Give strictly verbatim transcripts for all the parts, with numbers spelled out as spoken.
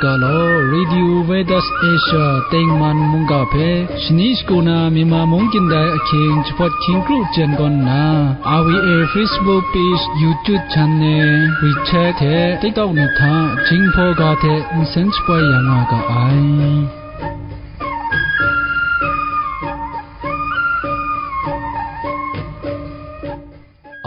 Ga law, Radio Veritas Asia tengman mungga hpe shani shagu na Myanmar mung kyin dai ahkying jahpawt hkying kru jen gawn nna, R V A Facebook page, YouTube channel, WeChat hte TikTok ni hta Jinghpaw ga hte nsen shapoi ya nga ga ai.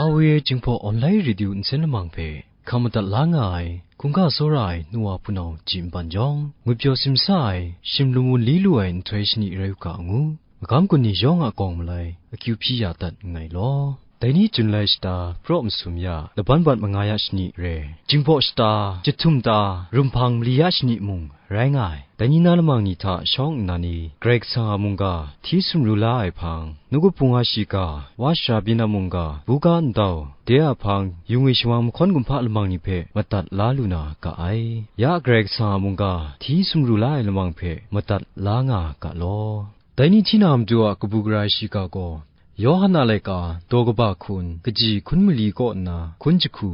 R V A Jinghpaw Online Radio nsen lamang hpe hkam madat la nga ai, hkungga tsawra ai nu wa hpunau ji npan jawng, ngwipyaw simsa ai, shim lum wun li lu ai nhtoi shani rai u ga ngu, magam gun ni yawng a gawng malai akyu hpyi ya dat nngai law. Dai ni Jun lai shata praw masum ya, laban bat manga ya shani re, Jinghpaw shata, Jahtum ta, Rumhpang mali ya shani mung rai nga ai. Dai ni na lamang ni hta shawng nna ni, Karai Kasang a mungga hti sumru la ai hpang, Nawku Hpung a shiga, Wa Shabyin a mungga, buga ndau, de a hpang, yu ngwi shawang mahkawn kumhpa lamang ni hpe madat la lu na ga ai. Ya Karai Kasang a mungga hti sumru la ai lamang hpe madat la nga ga law. Dai ni hti na matu a kabu gara ai shiga gaw, Yawhan a laika, daw kaba hkun, kaji hkun mali kaw nna hkun jahku,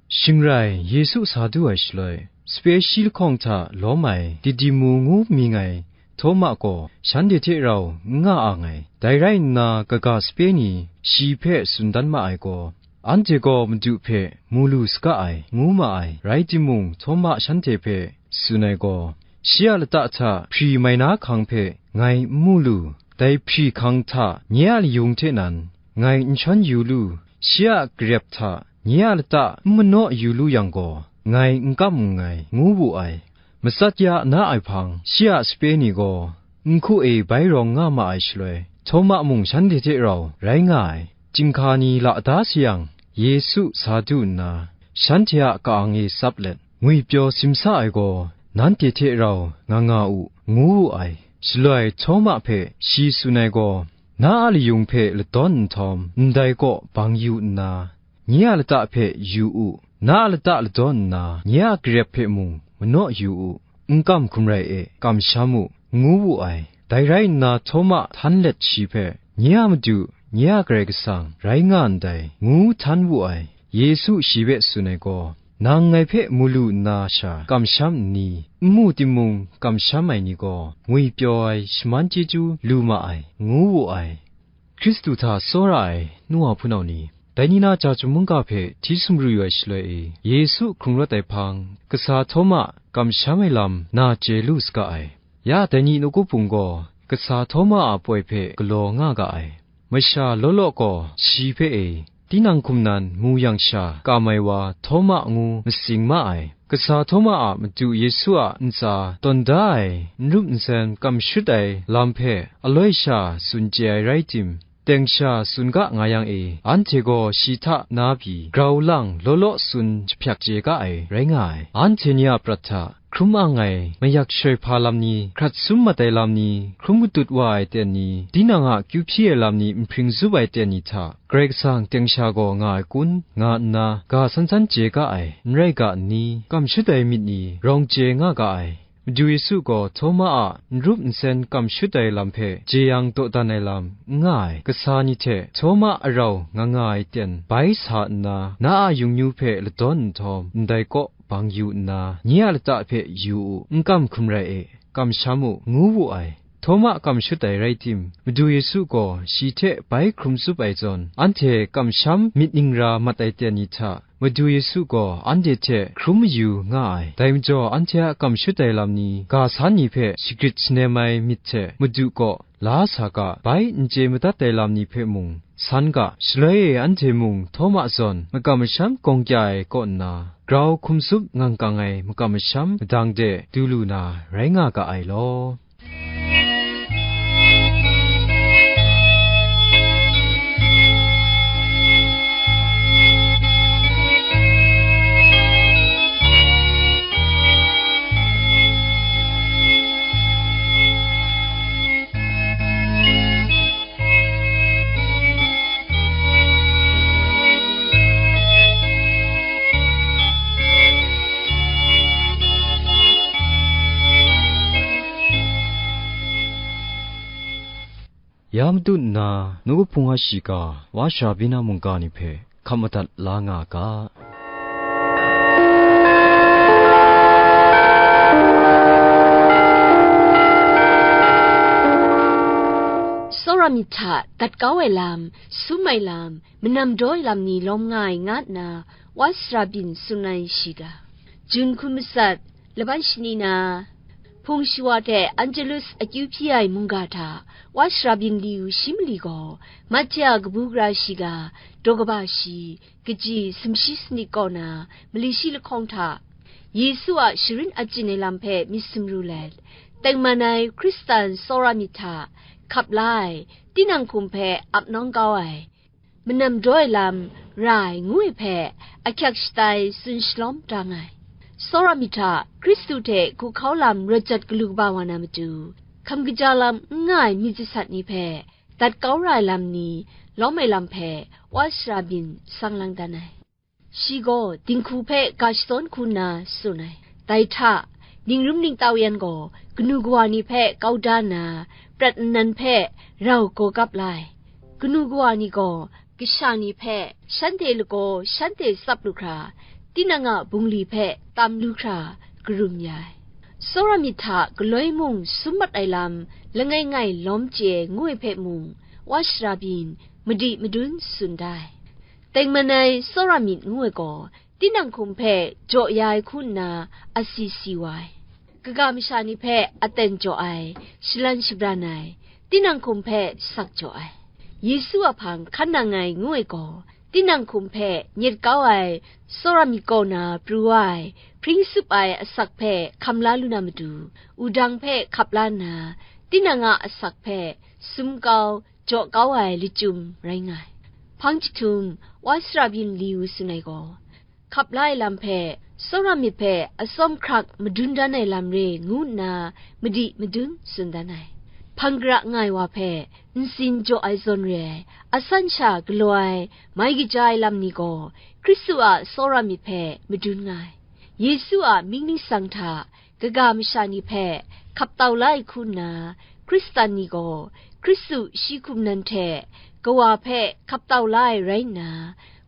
Shing rai, Yesu sa du ai shaloi, sape shi lahkawng hta lawm ai Didimu ngu mying ai Htawma gaw shanhte hte rau n nga ang ai. Dai rai nna, kaga sape ni shi hpe tsun dan ma ai gaw, anhte gaw Madu hpe mu lu saga ai, ngu ma ai. Rai timung, Htawma shanhte hpe tsun ai gaw, "Shi a lata hta hpri mai na hkang hpe ngai n mu lu, dai hpri hkang hta nye a layung hte nan ngai n shawn yu lu, shi a garep hta nye a lata n manaw yu lu yang gaw, ngai n kam nngai," ngu wu ai. Matsat ya na ai hpang, shi a sape ni gaw nhku e bai rawng nga ma ai shaloi, Htawma mung shanhte hte rau rai nga ai. Chyinghka ni la da sayang, Yesu sa du nna, shanhte a ka-ang e tsap let, ngwipyaw simsa ai gaw, "Nanhte hte rau nga nga u," ngu wu ai. Shaloi Htawma hpe shi tsun ai gaw, "Na a layung hpe ladawn nhtawm, ndai kaw bang yu nna, nye a lata hpe yu u, na a lata ladawn nna, nye a garep hpe mung manaw yu u, n kam hkrum rai e, kamsham u," ngu wu ai. Dai rai nna, Htawma htan let shi hpe, "Nye a Madu, nye a Karai Kasang, rai nga ndai," ngu htan wu ai. Yesu shi hpe tsun ai gaw, "Nang ngai hpe mu lu nna sha kamsham nni? N mu timung, kamsham ai ni gaw ngwipyaw ai, shaman chyeju lu ma ai," ngu wu ai. Hkristu hta tsawra ai nu wa hpunau ni, dai ni na Jahtum mungga hpe hti sumru yu ai shaloi e, Yesu hkrung rawt ai hpang, kasa Htawma kamsham ai lam na chye lu saga ai. Ya dai ni nawku pung gaw, kasa Htawma a poi hpe galaw nga ga ai. Masha law law gaw shi hpe e, tinang hkum nan mu yang sha kam ai wa Htawma ngu matsing ma ai. Kasa Htawma a Madu Yesu a ntsa tawn da ai, n rup nsen kam shut ai lam hpe aloi sha tsun chye ai rai tim, teng sha tsun ga nga yang e, anhte gaw shi hta na pyi grau lang law law tsun jahpyak chye ga ai rai nga ai. Anhte ni a prat hta hkrum ang ai, mayak shaloi hpa lam ni, hkrat sum mat ai lam ni, hkrum katut wa ai ten ni, tinang a kyu hpyi ai lam ni, nhpring zup ai ten ni hta, Karai Kasang teng sha gaw nga ai kun, nga nna, ga san san chye ga ai, n rai ga nni, kam shut ai myit ni, rawng chye nga ga ai. Madu Yesu gaw Htawma a n rup nsen kam shut ai lam hpe jeyang dawdan ai lam n nga ai. Kasa ni hte Htawma arau nga nga ai ten bai sa nna, na a yungnu hpe ladawn nhtawm, ndai kaw bang yu nna, nye a lata hpe yu u, n kam hkrum rai e, kamsham u, ngu wu ai. Htawma kam shut ai rai tim, Madu Yesu gaw shi hte bai hkrum zup ai zawn, anhte kamsham myit ningra mat ai ten ni hta, Madu Yesu gaw anhte hte hkrum mayu nga ai. Dai majaw, anhte a kam shut ai lam ni, ga san ni hpe shagrit shanem ai myit hte Madu kaw la sa ga, bai n chye madat ai lam ni hpe mung san ga, shaloi e anhte mung Htawma zawn makam masham gawng kya ai kaw nna, grau hkum zup ngang kang ai makam masham madang de du lu na rai nga ga ai law. Ya matut nna, nawku hpung a shiga, wa sha byin a mungga ni hpe hkap madat la nga ga. Tsawra myit hta dat kau ai lam, sum ai lam, manam daw ai lam ni lawm nga ai, nga nna wa sara byin tsun ai shi ga. Jun hkun matsat, laban shani na, hpung shawa hte Angelus akyu hpyi ai mungga hta wa sara byin li u shi mali gaw, Matia kabu gara shiga, daw kaba shi, kaji sumshi sanit kaw na mali shi lahkawng hta, Yesu a sharin achyin ai lam hpe myit sumru let, tengman ai Hkristan tsawra myit hta hkap la ai, tinang hkum hpe ap nawng kau ai, manam daw ai lam ra ai ngu ai hpe ahkyak shatai tsun shalawm da nga ai. Tsawra myit hta Hkristu hte hku hkau lam rawt jat galu kaba wa na matu, hkam kaja lam n nga ai myit jasat ni hpe dat kau ra ai lam ni lawm ai lam hpe wa sara byin sang lang dan ai. Shi gaw dinghku hpe ga shadawn hku nna tsun ai. Dai hta, ningrum ningtau yan gaw kanu kawa ni hpe kau da nna, prat nnan hpe rau gaw kap la ai. Kanu kawa ni gaw kasha ni hpe shanhte lagaw shanhte tsap lu hkra, tinang a bungli hpe tam lu hkra karum ya ai. Tsawra myit hta galoi mung sum mat ai lam langai ngai lawm chye ai ngu ai hpe mung, wa sara byin madi madun tsun da ai. Tengman ai tsawra myit ngu ai gaw, tinang hkum hpe jaw ya ai hku nna asi si wa ai. Kaga masha ni hpe aten jaw ai, shalan shabran ai, tinang hkum hpe sak jaw ai. Yesu a hpang hkan nang ai ngu ai gaw, tinang hkum hpe nyet kau ai, tsawra myit kaw na pru wa ai, hpring sup ai asak hpe hkam la lu na matu, wudang hpe hkap la nna, tinang a asak hpe sum kau, jaw kau ai lachyum rai nga ai. Hpang jahtum, wa sara byin li u tsun ai gaw, hkap la ai lam hpe, tsawra myit hpe atsawm hkrak madun dan ai lam re ngu nna madi madun tsun dan ai. Hpang gara nga ai wa hpe ntsin jaw ai zawn re ai, asan sha galaw ai, mai kaja ai lam ni gaw, Hkristu a tsawra myit hpe madun nga ai. Yesu a mying ningsang hta kaga masha ni hpe hkap tau la ai hku nna, Hkristan ni gaw Hkristu shi hkum nan hte Kawa hpe hkap tau la ai rai nna,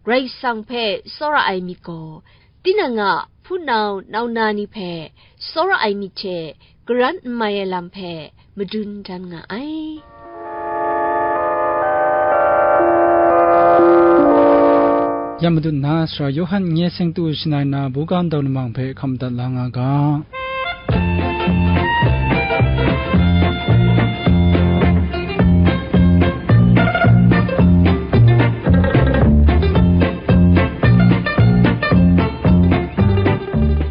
Karai Kasang hpe tsawra ai myit gaw, tinang a hpunau nau na ni hpe tsawra ai myit hte karan n mai ai lam hpe madun dan nga ai. Ya madat na, Sara Yawhan nye seng tu shanai na buga ndau lamang hpe hkam dat la nga ga.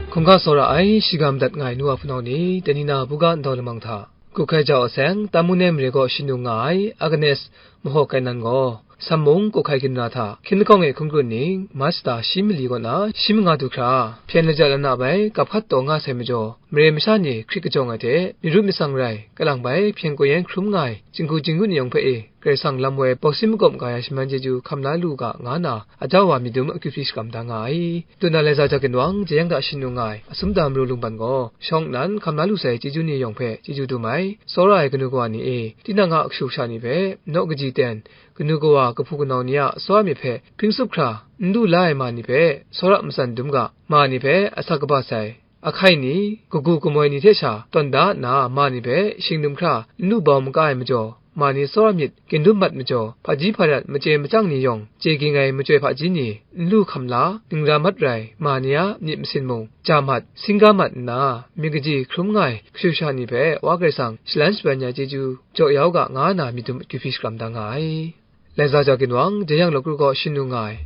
Hkungga tsawra ai, shiga madat nga ai nu wa hpunau ni, dai ni na buga ndau lamang hta, Kuhkai jau aseng, Tamunem mare kaw shanung nga ai Agnes Mahawk Kainan gaw, Sammung Kuhkai Ginra hta hkyin lahkawng e hkungkru ning, Mach shata shi mali kaw na shi manga du hkra, hpyen lajat lana bai gap hkat taw nga sai majaw, mare masha ni hkrit kajawng ai hte, myit rup myit tsang rai, kalang bai hpyen kau yan hkrum nga ai, jinghku jinghku ni yawng hpe e, Karai Kasang lam woi bawk sin makawp ga ya shaman chyeju hkam la lu u ga, nga na, aja wa myit dum akyu hpyi shakram da nga ai. Duna Laiza Hta ginwang, jeyang hta shanung nga ai, Asum Hta Maru Lungban gaw, shawng nnan hkam la lu sai chyeju ni yawng hpe chyeju dum ai. Tsawra ai kanu kawa ni e, tinang a kashu kasha ni hpe, naw kaji ten, kanu kawa kahpu kanau ni a tsawra myit hpe hpring tsup hkra, n du la ai ma ni hpe, tsawra matsan dum ga, ma ni hpe asak kaba sai, ahkai ni, kagu kamoi ni hte sha tawn da nna, ma ni hpe shingnum hkra n lu bau maka ai majaw, ma ni tsawra myit, ginlum mat majaw, hpaji hparat, machye machyang ni yawng, chye ging ai machyoi hpaji ni, n lu hkam la, ningra mat rai, ma ni a myit masin mung, ja mat, singga mat nna, myit kaji hkrum nga ai kashu kasha ni hpe Wa Karai Kasang shalan shabran ya chyeju jaw ya u ga, nga na myit dum akyu hpyi shakram da nga ai. Laiza Hta ginwang, jeyang law kru kaw shanung nga ai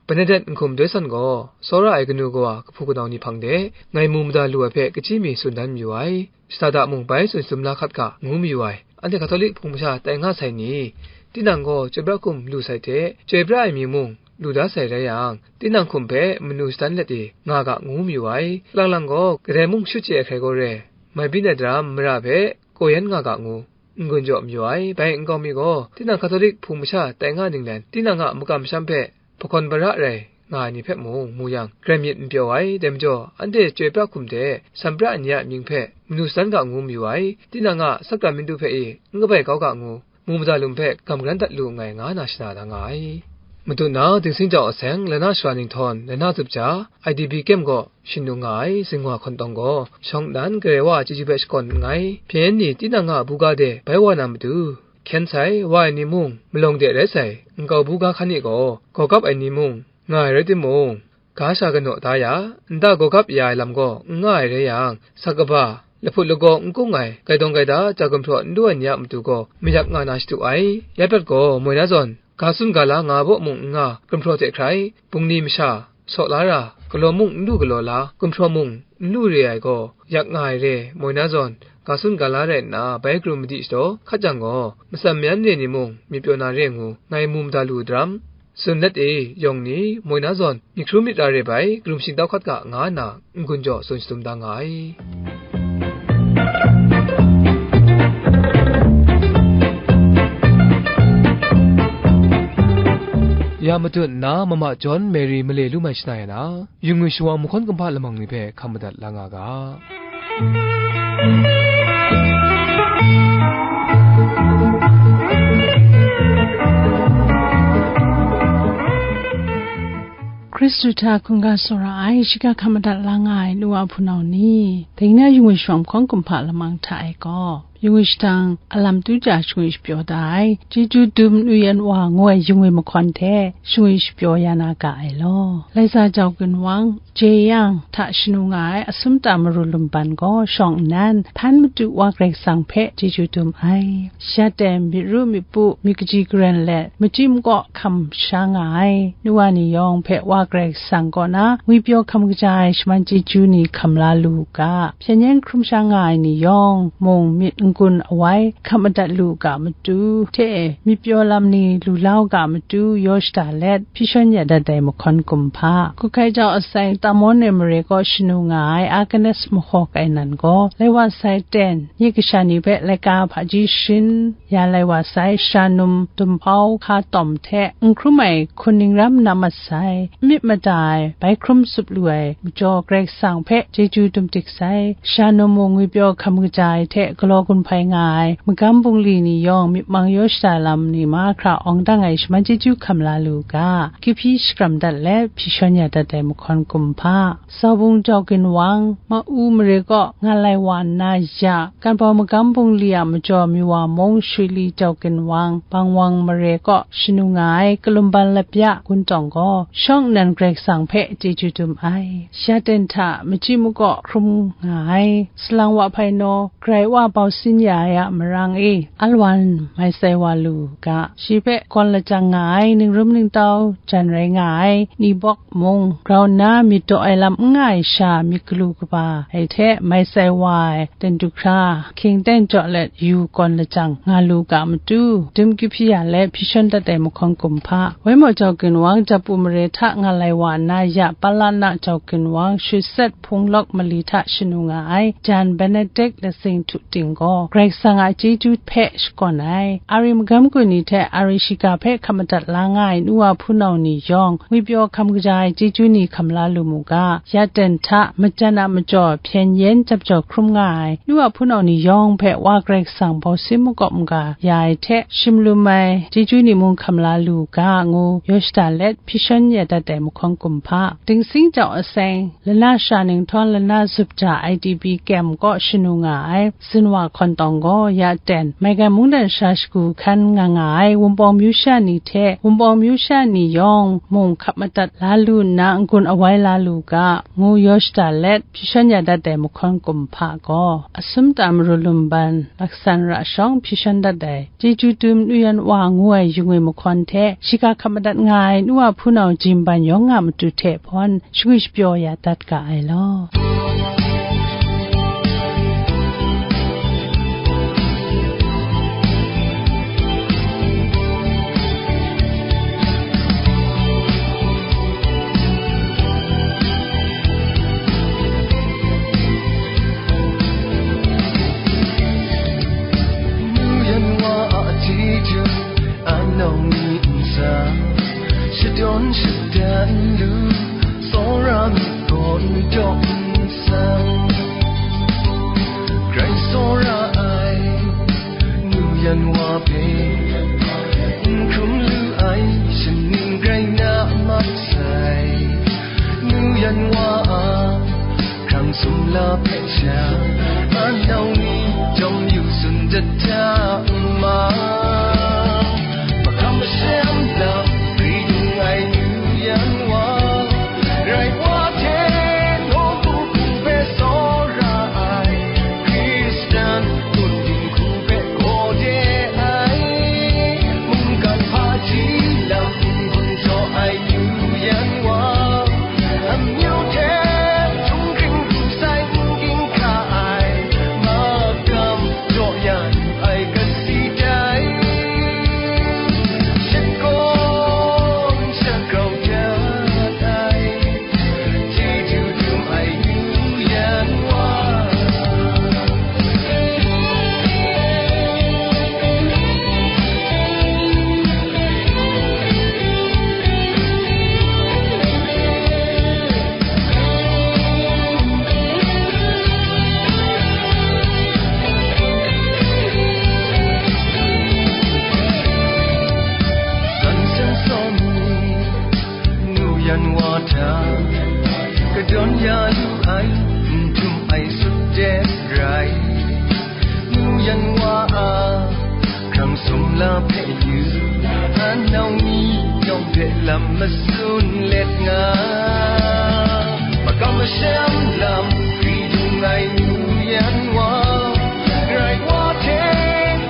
Bernadette Nhkum Doi San gaw, tsawra ai kanu kawa kahpu kanau ni hpang de, ngai mu mada lu ai hpe kachyi mi tsun dan mayu ai. Shada da mung bai tsun sum la hkat ga, ngu mayu ai. Anhte Hkatolik hpung masha tai nga sai ni, tinang gaw chyoi pra hkum lu sai hte, chyoi pra ai mi mung lu da sai rai yang, tinang hkum hpe manu shadan let e nga ga, ngu mayu ai. Lang lang gaw, kadai mung shut chye ai hkrai gaw re, mai byin ai daram mara hpe kau yan nga ga, ngu n-gun jaw mayu ai. Bai nkau mi gaw, tinang Hkatolik hpung masha tai nga ninglen, tinang a makam masham hpe hpakawn bara rai nga ai ni hpe mung mu yang, grai myit n pyaw ai. Dai majaw, anhte chyoi pra hkum de, san pra ai ni a mying hpe manu shadan ga, ngu mayu ai. Tinang a sakram mindu hpe e n kabai kau ga, ngu, mu mada lum hpe gam garan dat lu nngai, nga na shana da nga ai. Madu na, Dingsing jau aseng, Lana Shara Ninghtawng, Lana Zup Ja, I D P Camp gaw shanung nga ai, Zingwa Hkawn Tawng gaw, shawng nnan gare wa a chyeju hpe shakawn nngai. Hpyen ni tinang a buga de bai wa na matu, K hkyen sai, wa ai ni mung malawng de rai sai, nkau buga hkan e gaw gaw gap ai ni mung nga ai rai timung, ga sha kanaw da ya, nta gaw gap ya ai lam gaw n nga ai rai yang, sa kaba, lahput lagaw n kung ai, gaidawng gaida, ja gumhpraw n du ai ni a matu gaw mayak nga na shadu ai. Ya prat gaw, moi na zawn, ga tsun ga la nga baw mung n nga, gumhpraw hte hkrai, bungli masha, saw la ra, galaw mung n lu galaw la, gumhpraw mung n lu re ai gaw, yak nga ai re, moi na zawn, ga tsun ga la rai nna, bai krum madi shadaw, hkat jang gaw, matsam myan re ni mung, myit pyaw na re ngu, ngai mu mada lu daram, tsun let e, yawng ni, moi na zawn, myit hkrum myit ra re bai, krum shingtau hkat ga, nga nna, n-gun jaw tsun shadum da nga ai. Ya matut nna, Mama John Mary male lu mai shana ya na, yu ngwi shawa mahkawn kumhpa lamang ni hpe hkam madat la nga ga. Hkristu hta hkungga tsawra ai, shiga hkam madat la nga ai nu wa hpunau ni, dai na yu ngwi shawa mahkawn kumhpa lamang hta e gaw, yu ngwi shadang a lam tu ja shangwi shapyaw da ai, chyeju dum nu yan wa ngu ai yu ngwi mahkawn hte shangwi shapyaw ya na ga ai law. Laisa jau ginwang, jeyang hta shanu nga ai asum ta maru lumban gaw shawng nnan, hpan matu Wa Karai Kasang hpe chyeju dum ai. Ya ten myit ru myit pu, myit kaji karen let, machyi makaw hkam sha nga ai nu wa ni yawng hpe Wa Karai Kasang kaw na ngwipyaw hkam kaja ai shaman chyeju ni hkam la lu u ga, hpyen yen hkrum sha nga ai ni yawng mung myit n-gun awai hkam madat lu u ga matu hte e, myit pyaw lam ni lu la u ga matu yaw shada let, hpyi shawn ya dat ai mahkawn kumhpa. Hku hkai jau asai Tamon ai mare kaw shanu nga ai Agnes Mahawk ai nan gaw, lai wa sai ten, nye kasha ni hpe laika hpaji sharin ya lai wa sai, shanum dumhpau hka tawm hte n hkrum ai hkun ning ram na mat sai, n myit mada ai bai hkrum tsup lu ai majaw Karai Kasang hpe chyeju dum dik sai, shanum mung ngwipyaw hkam kaja ai hte galaw gun hpai nga ai magam bungli ni yawng myit mang yaw shada lam ni mahkra awng dang ai shaman chyeju hkam la lu u ga, kihpyi shakram dat let hpyi shawn ya dat ai mahkawn kumhpa. Zaubung jau ginwang, ma-u mare kaw nga lai wa nna ya, Kanbau magam bungli a majaw Miwa mung Shwili jau ginwang, Bangwang mare kaw shanu nga ai kalumban lapya gun tawng gaw, shawng nnan Karai Kasang hpe chyeju dum ai. Ya ten hta machyi makaw hkrum nga ai, salang wa hpai naw, Karai Wa bau sin ya ai a marang e, alwan mai sai wa lu u ga, shi hpe gawn lajang nga ai ningrum ningtau jan rai nga ai ni bawk mung, grau nna myit daw ai lam n nga ai sha myit galu kaba ai hte mai sai wa ai ten du hkra, hkying ten jaw let yu gawn lajang nga lu ga matu, dum kihpyi ya let hpyi shawn dat ai mahkawn kumhpa. Waimaw jau ginwang, Japu mare hta nga lai wa nna ya, Palana jau ginwang, Shutset hpung lawk mali hta shanu nga ai jan Benedict lasing htu ting gaw, Karai Kasang a chyeju hpe shakawn ai. Ari magam gun ni hte ari shiga hpe hkap madat la nga ai nu wa hpunau ni yawng, ngwipyaw hkam kaja ai chyeju ni hkam la lu mu ga, ya ten hta majan a majaw hpyen yen jap jaw hkrum nga ai nu wa hpunau ni yawng hpe Wa Karai Kasang bau sin makawp maga ya ai hte, shim lum ai chyeju ni mung hkam la lu ga, ngu yaw shada let hpyi shawn ya dat ai mahkawn kumhpa. Dingsing jau aseng, lana sha ninghtawng lana zup ja I D P kem kaw shanu nga ai, Zinwa hkawn tawng gaw ya ten, maigan mungdan sha shagu hkan nga nga ai Wunpawng myu sha ni hte Wunpawng myu sha ni yawng mung hkap madat la lu nna n-gun awai la lu ga, ngu yaw shada let hpyi shawn ya dat ai mahkawn kumhpa gaw, asum ta maru lumban laksan ra shawng hpyi shawn dat ai, chyeju dum nu yan wa ngu ai yu ngwi mahkawn hte, shiga hkap madat nga ai nu wa hpunau jimban yawng a matu hte hpawn, shangwi shapyaw ya dat ga ai law. Nu yan wa a chyeju, anau ni nsa, shadawn shadan lu, tsawra mi gawn jaw nsang, grai tsawra ai, nu yan wa hpe, n hkrum lu ai, shaning grai na mat sai, nu yan wa a, hkrang sumla hpe sha, anau ni jawm yu tsun dat hta ma. Lam hpe yu, anau ni yawng hte lam matsun let nga, makam masham lam, kri dung ai nu yan wa, Karai wa hte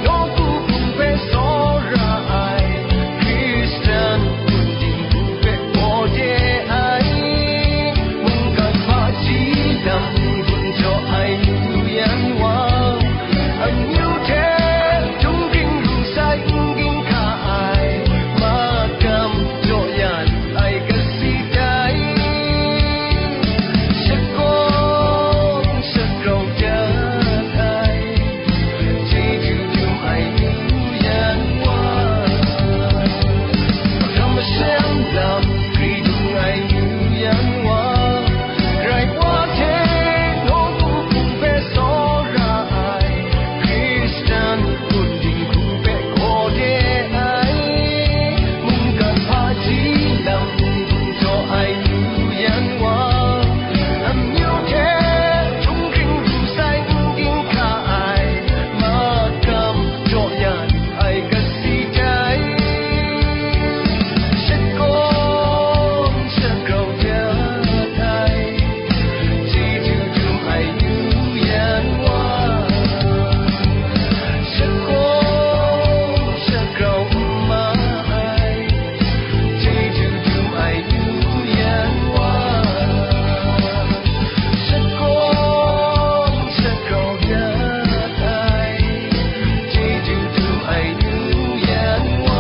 nawku hpung hpe tsawra ai, Hkristan hpung dinghku hpe hpaw de ai, mungkan hpaji lam gun jaw ai nu yan wa, amyu hte htunghking rung sai n ging hka ai, makam jaw ya lu ai kasi tai. Shakawn shagrau dat ai, chyeju dum ai nu yan wa, makam masham lam, kri dung ai nu yan wa, Karai wa hte nawku hpung hpe tsawra ai, Hkristan hpung dinghku hpe hkaw de ai, mungkan hpaji lam gun jaw ai nu yan wa, amyu hte htunghking rung sai n ging hka ai, makam jaw ya lu ai kasi tai. Shakawn shagrau dat ai, chyeju dum ai nu yan wa, shakawn shagrau n ma ai, chyeju dum ai nu yan wa, shakawn shagrau dat ai, chyeju dum ai nu yan wa.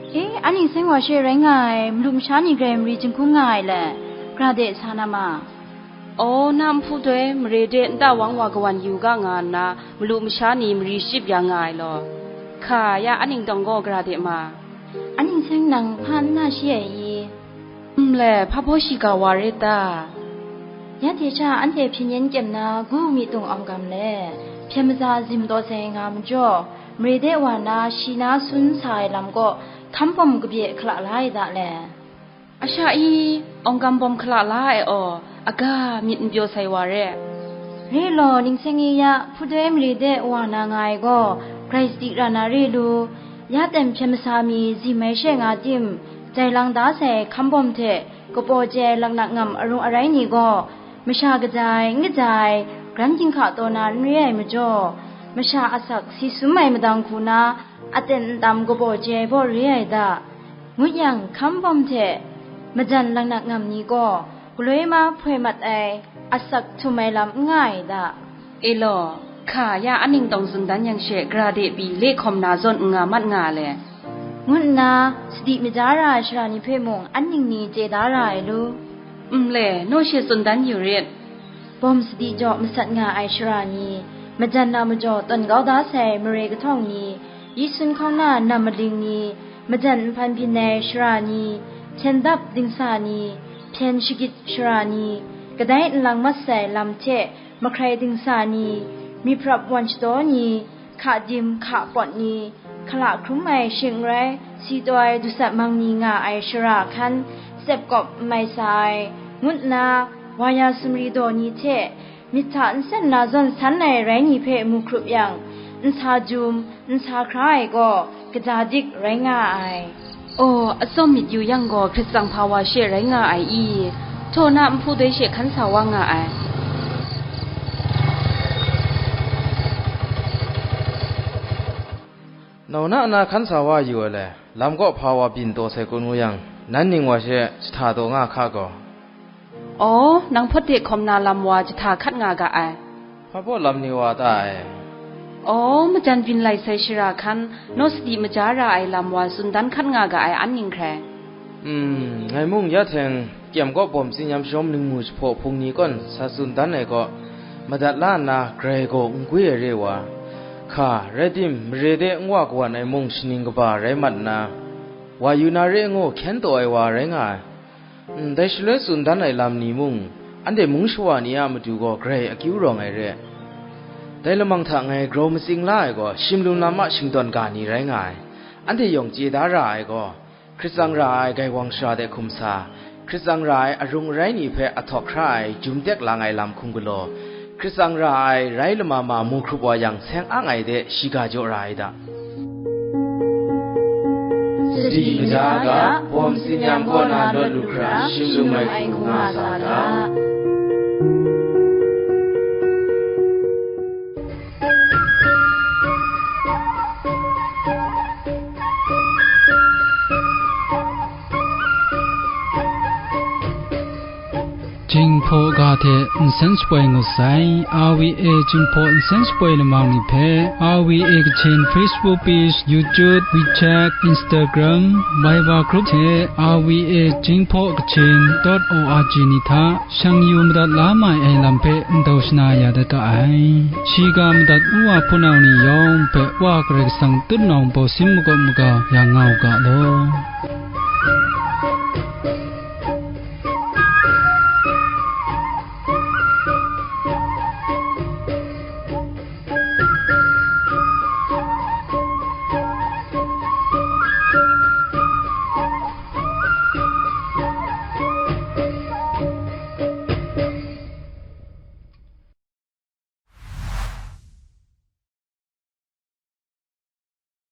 E, anhte seng wa she rai nga ai, malu masha ni grai mari jinghkung nga ai le, gra de sa na ma. Aw, na nhpu doi mare de nta wang wa kawan yu ga nga nna, malu masha ni mari shachyip ya nga ai law. Hka ya, anhte dawng gaw gra de ma. Anhte seng nang hpa n na shi ai i? Nle, hpa baw shiga wa rit ta? Ya hte sha anhte hpyen yen kyem na gu mi tung awng gam le, hpyen maza zim taw sai nga majaw, mare de wa na shi na sun sa ai lam kaw hkam bawm kabye hkala la ai da le. A sha i, awng gam bawm hkala la ai aw, aga myit n pyaw sai wa re. Re law, ning seng e ya, hpudoi mare de wa na nga ai gaw, grai sadi ra na re lu, ya ten hpyen masa mi zim ai she nga tim, jai lang da sai hkam bawm hte kapaw chye ai laknak ngam arung arai ni gaw, masha kaja ai, n kaja ai, gran ginhka taw na n re ai majaw, masha asak si sum ai madang hku na, aten ntam kapaw chye ai baw re ai da. Ngut yang, hkam bawm hte majan laknak ngam ni gaw, galoi ma hpoi mat ai, asak htum ai lam n nga ai da. E law, hka ya anhte tawng tsun dan yang she, gara de pyi le hkawm na zawn n nga mat nga le, ngu nna sadi maja ra ai sara ni hpe mung anhte ni chye da ra ai lu. Nle, naw she tsun dan yu rit. Bawm sadi jaw masat nga ai sara ni, majan na majaw tawn kau da sai mare kahtawng ni, yi sun hkauna nam maling ni, majan nhpan byin ai sara ni, hpyen dap dingsa ni, hpyen shagit sara ni, kadai nlang mat sai lam hte mahkrai dingsa ni, myit prap wan shadaw ni, hka dim hka pawt ni, hkala hkrum ai shing n rai, si taw ai dusat mang ni nga ai sara hkan, tsep kawp n mai sa ai, ngu nna, wa ya sumri daw ni hte, myit hta nsen na zawn san ai rai ni hpe mu hkrup yang, nsa jum, nsa hkra ai gaw, kaja dik rai nga ai. Aw, atsawm myit yu yang gaw, hkrit tsang hpa wa she rai nga ai i? Htaw na nhpu doi she hkan sa wa nga ai. Nau na na hkan sa wa yu ai le, lam kaw hpa wa byin taw sai kun ngu yang, nan ning wa she jahta taw nga hka gaw. Aw, nang hpawt de hkawm na lam wa jahta hkat nga ga ai. Hpa baw lam ni wa ta ai? Aw, majan byin lai sai shara hkan, naw sadi maja ra ai lam wa tsun dan hkat nga ga ai an ning hkrai. Mm, ngai mung ya hteng kyem kaw bawm tsinyam shawm ningmu jahpaw hpung ni kawn sa tsun dan ai kaw, madat la nna grai gaw n gwi ai re wa, hka, rai tim, mare de n wa kawan ai mung shaning kaba rai mat nna, wa yu na re ngu hkyen taw ai wa rai nga ai. Dai shaloi tsun dan ai lam ni mung, anhte mung shawa ni a matu gaw grai akyu rawng ai re. Dai lamang hta ngai grau matsing la ai gaw, shimlum lam a shingtawn ga ni rai nga ai. Anhte yawng chye da ra ai gaw, hkrit tsang ra ai gaiwang shara de hkum sa, hkrit tsang ra ai arung arai ni hpe ahtawk hkra ai jum tek lang ai lam hkum galaw, hkrit tsang ra ai rai lama ma mu hkrup wa yang, seng ang ai de shiga jaw ra ai da. Sadi maja ga, bawm tsin-yam kaw na lawt lu hkra, shimlum ai hku nga sa ga. Jinghpaw ga hte nsen shapoi ngut sai. R V A Jinghpaw nsen shapoi lamang ni hpe R V A Kachin Facebook page, YouTube, WeChat, Instagram, Viber group hte R V A Jinghpaw Kachin dot O R G ni hta shang yu madat la mai ai lam hpe ndau shana ya dat ga ai. Shiga madat u wa hpunau ni yawng hpe Wa Karai Kasang tutnawng bawsin makawp maga yang nga u ga law.